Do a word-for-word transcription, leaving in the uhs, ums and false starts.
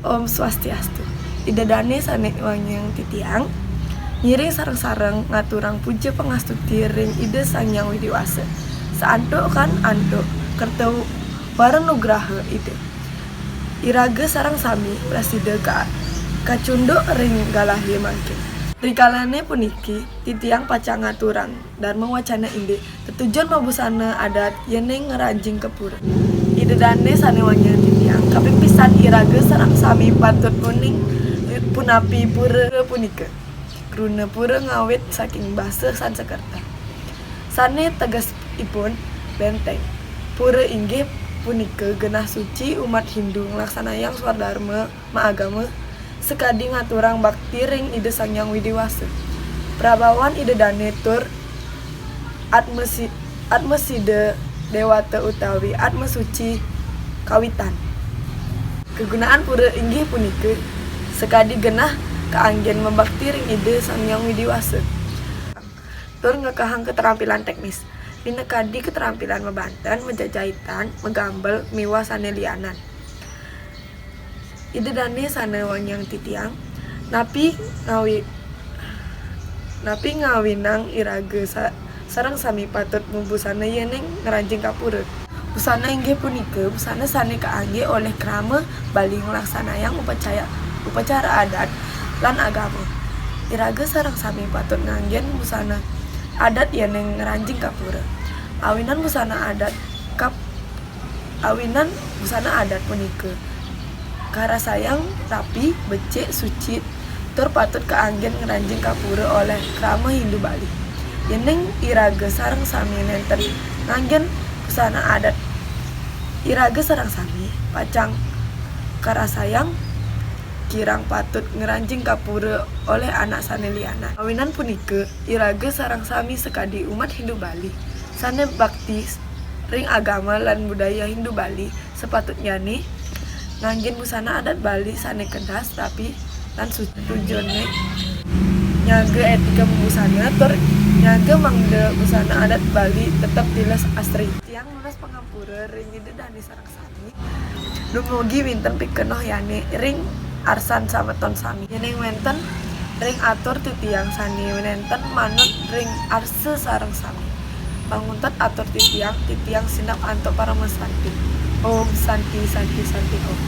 Om Swastiastu. Ida dane sane wangiang titiang, ngiring sareng-sareng ngaturang puja pangastuti ring Ida Sang Hyang Widi Wasa. Saantuk kan antuk kerta wara nugraha Ida, iraga sareng sami prasida ka-, kacunduk ring galahe mangkin. Rikalane puniki, titiang pacang ngaturang darma wacana indik tetujon mabusana adat yening ngranjing ka pura. Ida dane sane wangiang titiang, kaping pisan iraga sareng sami patut uning punapi pura punika. Kruna pura ngawit saking basa Sansekerta, sane tegesipun benteng. Pura inggih punika genah suci umat Hindu nglaksanayang swadarma maagama sakadi ngaturang bakti ring Ida Sang Hyang Widi Wasa. Prabawan Ida dane tur atmasi-, atmasida dewata utawi atma suci kawitan. Kagunaan pura inggih punika sakadi genah kaanggen mabakti ring Ida Sang Hyang Widi Wasa. Tur ngekehang keterampilan teknis, minakadi keterampilan mabanten, majajahitan, magambel, miwah sane lianan. Ida dane sane wangiang titiang, napi ngawi-, napi ngawinang iraga sa-, sareng sami patut mabusana yening ngranjing ka pura? Busana inggih punika busana sane kaangge olih krama Bali nglaksanayang upacaya-, upacara adat lan agama. Iraga sareng sami patut nganggen busana adat yening ngranjing ka pura. Awinan busana adat kap-, awinan busana adat punika karasayang rapi, becik, suci, tur patut kaanggen ngranjing ka pura olih krama Hindu Bali. Yening iraga sareng sami nenten nganggen busana adat, iraga sareng sami pacang karasayang kirang patut ngranjing ka pura olih anak sane lianan. Awinan punika, iraga sareng sami sakadi umat Hindu Bali sane bakti ring agama lan budaya Hindu Bali, sapatutnyane nganggen busana adat Bali sane kedas, rapi, lan suci. Tujune nyaga etika mabusana tur nyaga mangda busana adat Bali tetep tilas asri. Tiang nunas pangampura ring Ida dane sareng sami dumugi wenten pikenoh yane ring arsan sameton sami. Yening wenten ring atur titiang sane nenten manut ring arsa sareng sami, panguntat atur titiang, titiang sineb antuk paramasanti. Om Santi, Santi, Santi, Om.